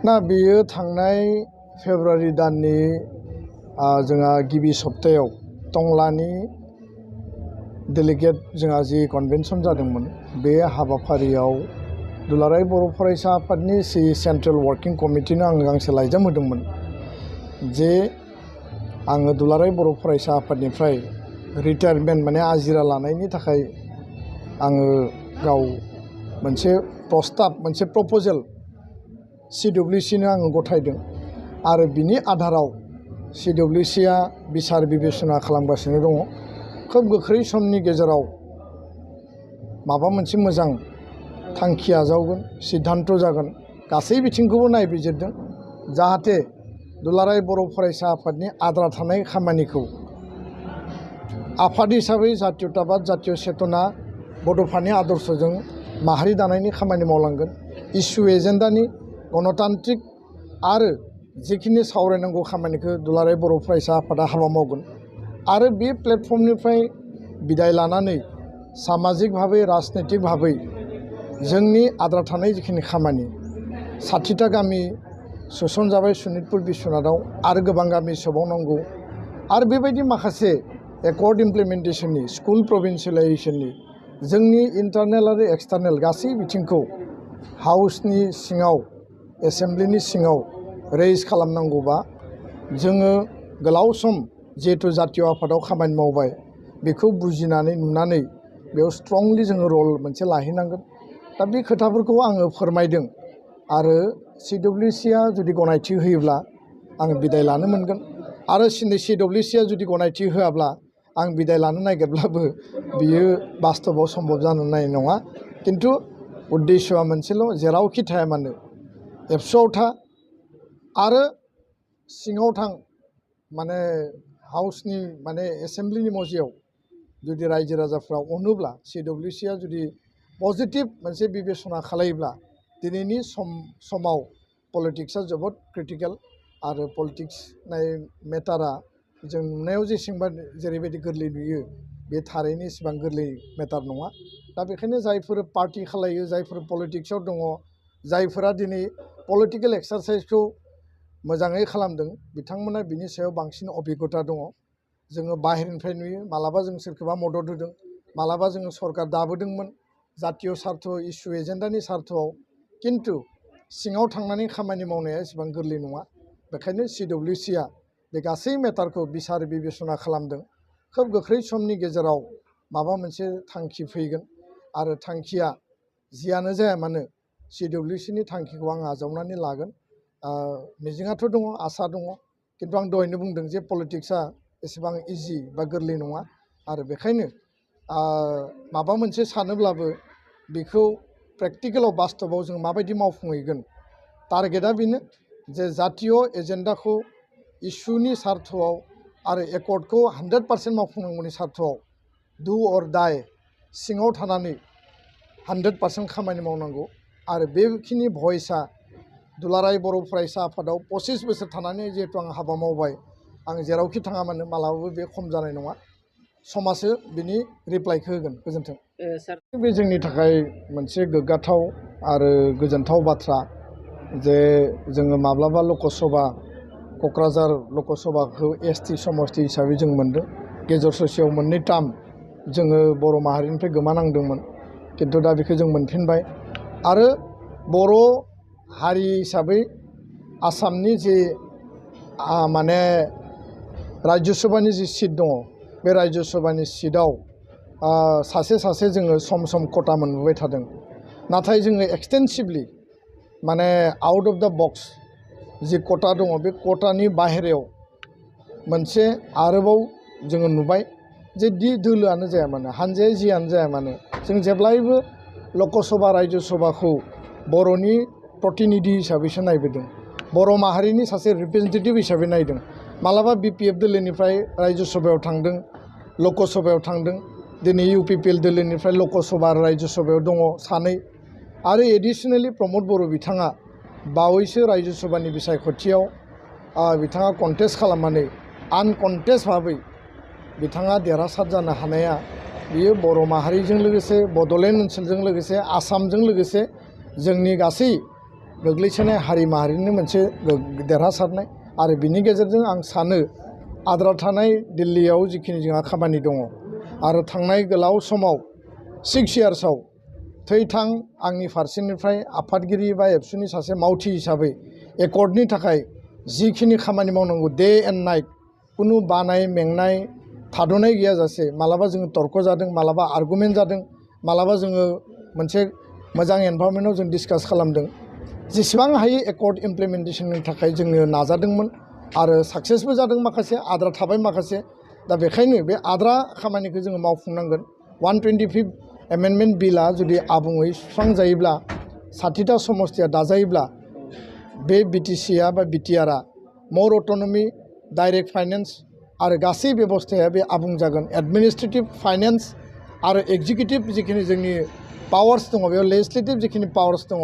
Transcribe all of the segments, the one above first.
ना बेयो थांनाय फेब्रुवारि दाननि जोंहा गिबि सप्तायाव टंलानि डेलिगेट जोंहा जि कन्वेन्सन जादोंमोन बे हाबाफारियाव दुलाराय बर' फरायसा आफादनि सेन्ट्रेल वर्किं कमिटिनो आङो गांसे लाइजाम होदोंमोन जे आङो दुलाराय बर' फरायसा आफादनिफ्राय रिटायारमेन्ट माने आजिरा लानायनि थाखाय आङो गाव मोनसे प्रस्ताब मोनसे प्रप'जेल CWCनो आङो गथायदों आरो बिनि आधाराव CWCआ बिसार बिबेचना खालामगासिनो दङ। खोब गोख्रै समनि गेजेराव माबा मोनसे मोजां थांखि आजावगोन, सिद्धान्त जागोन, गासै बिथिंखौबो नायबिजिरदों जाहाथे दुलाराय बर' फरायसा आफादनि आद्रा थानाय खामानिखौ आफाद हिसाबै जातीयताबाद जातीय चेतना बड'फानि आदर्शजों माहारि दानायनि खामानि मावलांगोन। इस्यु एजेन्डानि गणतान्त्रिक आरो जिखिनि सावरायनांगौ खामानिखौ दुलाराय बर' फरायसा आफादा हाबा मावगोन आरो बे प्लेटफर्मनिफ्राय बिदाय लानानै सामाजिक भाबै राजनैतिक भाबै जोंनि आद्रा थानाय जिखिनि खामानि 60टा गामि सोसनजाबाय सनितपुर बिश्वनाथआव आरो गोबां गामि सोबावनांगौ आरो बेबायदि माखासे एकर्ड इमप्लिमेन्टेसननि स्कुल प्रभिन्सियेलाइजेसननि जोंनि इन्टारनेल आरो एक्सटार्नेल गासै बिथिंखौ हाउसनि सिङाव एसेम्ब्लिनि सिङाव रेइज खालामनांगौबा जोङो गोलाव सम जिहेतु जातीय आफादाव खामानि मावबाय बेखौ बुजिनानै नुनानै बेयाव स्ट्रंलि जोङो रल मोनसे लाहैनांगोन। दा बे खोथाफोरखौ आङो फोरमायदों आरो CWCआ जुदि गनायथि होयोब्ला आं बिदाय लानो मोनगोन आरो CWCआ जुदि गनायथि होआब्ला आं बिदाय लानो नागिरब्लाबो बियो बास्तबाव सम्भब जानाय नङा। खिन्थु उद्देश्यआ मोनसेल' जेरावखि थाया मानो एबसुआव था आरो सिङाव थां माने हाउसनि माने एसेम्ब्लिनि मजियाव जुदि रायजो राजाफ्रा अनोब्ला CWCआ जुदि पजिटिभ मोनसे बिबेचना खालायोब्ला दिनैनि समाव पलिटिक्सआ जोबोद क्रिटिकेल आरो पलिटिक्स मेटारा जों नुनायाव जेरैबायदि गोरलै नुयो बे थारैनो इसेबां गोरलै मेटार नङा। दा बेखायनो जायफोर पार्टि खालायो जायफोर पलिटिक्सआव दङ जायफोरा दिनै पलिटिकेल एक्सारसाइसखौ मोजाङै खालामदों बिथांमोना बिनि सायाव बांसिन अभिगता दङ। जोङो बाहेरनिफ्राय नुयो मालाबा जों सोरखौबा मदद होदों मालाबा जोङो सरकार दाबोदोंमोन जातीय सार्थ इस्यु एजेन्डानि सार्थआव खिन्थु सिङाव थांनानै खामानि मावनाया एसेबां गोरलै नङा। बेखायनो CWCआ बे गासै मेटारखौ बिसार बिबेचना खालामदों। खोब गोख्रै समनि गेजेराव माबा मोनसे थांखि फैगोन आरो थांखिया जियानो जाया मानो CWCनि थांखिखौ आं आजावनानै लागोन। मिजिङाथ' दङ आसा दङ खिन्थु आं दहायनो बुंदों जे पलिटिक्सआ एसेबां इजि बा गोरलै नङा आरो बेखायनो माबा मोनसे सानोब्लाबो बेखौ प्रेक्टिकेलाव बास्तबाव जों माबायदि मावफुंहैगोन टारगेटआ बेनो जे जातीय एजेन्डाखौ इस्युनि सार्थआव आरो एकर्डखौ 100% मावफुंनांगौनि सार्थआव डु अर डाइ सिङाव थानानै 100% खामानि मावनांगौ आरो बेखिनि भइसआ दुलाराय बर' फरायसा आफादाव 25 बोसोर थानानै जिहेतु आं हाबा मावबाय आं जेरावखि थाङा मानो मालाबाबो बे खम जानाय नङा। समाजो बिनि रिप्लाइखौ होगोन। गोजोन्थों। बे जोंनि थाखाय मोनसे गोग्गाथाव आरो गोजोनथाव बाथ्रा जे जोङो माब्लाबा लकसभा क'क्राझार लकसभाखौ ST समस्ति हिसाबै जों मोन्दों। गेजेर ससेयाव मोननै टार्म जोङो बर' माहारिनिफ्राय गोमानांदोंमोन खिन्थु दा बेखौ जों मोनफिनबाय आरो बर' हारि हिसाबै आसामनि जि माने राज्य सभानि जि सिट दङ बे राज्य सभानि सिटआव सासे जोङो सम सम खथा मोनबोबाय थादों नाथाय जोङो एक्सटेन्सिभलि माने आउट अफ दा बक्स जि खथा दङ बे खथानि बाहेरायाव मोनसे आरोबाव जोङो नुबाय जे दोलोआनो जाया मानो हानजाया जियानो जाया मानो जों जेब्लायबो लकसभा राज्य सभाखौ बर'नि प्रतिनिधि हिसाबैसो नायबोदों बर' माहारिनि सासे रिप्रेजेन्टेटिभ हिसाबै नायदों। मालाबा BPF दोलोनिफ्राय राज्य सभायाव थांदों लकसभायाव थांदों दिनै UPPL दोलोनिफ्राय लकसभा आरो राज्य सभायाव दङ सानै आरो एडिसनेलि प्रमद बर' बिथाङा बावैसो राज्य सभानि बिसायख'थियाव बिथाङा कन्टेस्ट खालामनानै आनकन्टेस्ट भाबै बिथाङा देरहासार जानो हानाया बियो बर' माहारिजों लोगोसे बड'लेण्ड ओनसोलजों लोगोसे आसामजों लोगोसे जोंनि गासै गोग्लैसोनाय हारि माहारिनि मोनसे देरहासारनाय आरो बिनि गेजेरजों आं सानो आद्रा थानाय दिल्लीयाव जिखिनि जोंहा खामानि दङ आरो थांनाय गोलाव समाव 6 इयार्सआव थैथां आंनि फारसेनिफ्राय आफादगिरि बा एबसुनि सासे मावथि हिसाबै एकर्डनि थाखाय जिखिनि खामानि मावनांगौ डे एन्ड नाइट कुनु बानाय मेंनाय थाद'नाय गैयाजासे मालाबा जोङो तर्क जादों मालाबा आर्गुमेन्ट जादों मालाबा जोङो मोनसे मोजां एनभायरनमेन्टआव जों डिसकास खालामदों जेसेबां हायो एकर्ड इमप्लिमेन्टेसननि थाखाय जोङो नाजादोंमोन आरो साक्सेसबो जादों माखासे आद्रा थाबाय माखासे दा बेखायनो बे आद्रा खामानिखौ जोङो मावफुंनांगोन 125 एमेन्डमेन्ट बिलआ जुदि आबुङै सुस्रांजायोब्ला 60टा समस्तिया दाजायोब्ला बे बिटिसिआ बा बिटिआरआ मर अट'नमि डाइरेक्ट फाइनेन्स आरो गासै बेबस्थाया बे आबुं जागोन एडमिनिस्ट्रेटिभ फाइनेन्स आरो एग्जिकिउटिभ जिखिनि जोंनि पावार्स दङ बेयाव लेजिस्लेटिभ जिखिनि पावार्स दङ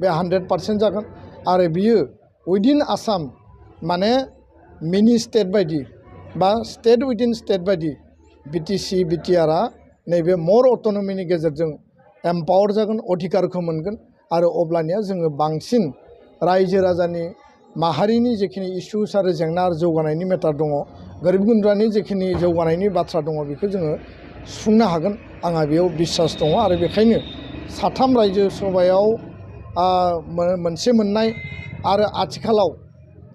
बे 100% जागोन आरो बियो उइदिन आसाम माने मिनि स्टेट बायदि बा स्टेट उइदिन स्टेट बायदि बिटिसि बिटिआरआ नैबे मर अट'नमिनि गेजेरजों एम्पावार जागोन अधिकारखौ मोनगोन आरो अब्लानिया जोङो बांसिन रायजो राजानि माहारिनि जिखिनि इस्युस आरो जेंना आरो जौगानायनि मेटार दङ गोरिब गुन्द्रानि जिखिनि जौगानायनि बाथ्रा दङ बेखौ जोङो सुफुंनो हागोन आंहा बेयाव बिसास दङ आरो बेखायनो 3 रायजो सभायाव मोनसे मोननाय आरो आथिखालाव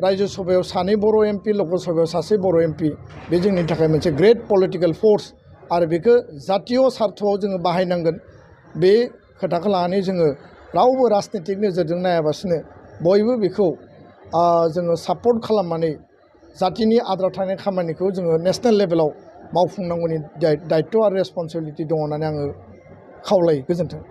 रायजो सभायाव 2 बर' एमपि लकसभायाव 1 बर' एमपि बे जोंनि थाखाय मोनसे ग्रेट पलिटिकेल फर्स आरो बेखौ जातीय सार्थआव जोङो बाहायनांगोन बे खोथाखौ लानानै जोङो रावबो राजनितिक नोजोरजों नायाबासिनो बयबो बेखौ जोङो सापर्ट खालामनानै जातिनि आद्रा थानाय खामानिखौ जोङो नेशनेल लेभेलाव मावफुंनांगौनि दायित्व आरो रेसपन्सिबिलिटि दङ होननानै आङो खावलायो गोजोन्थों।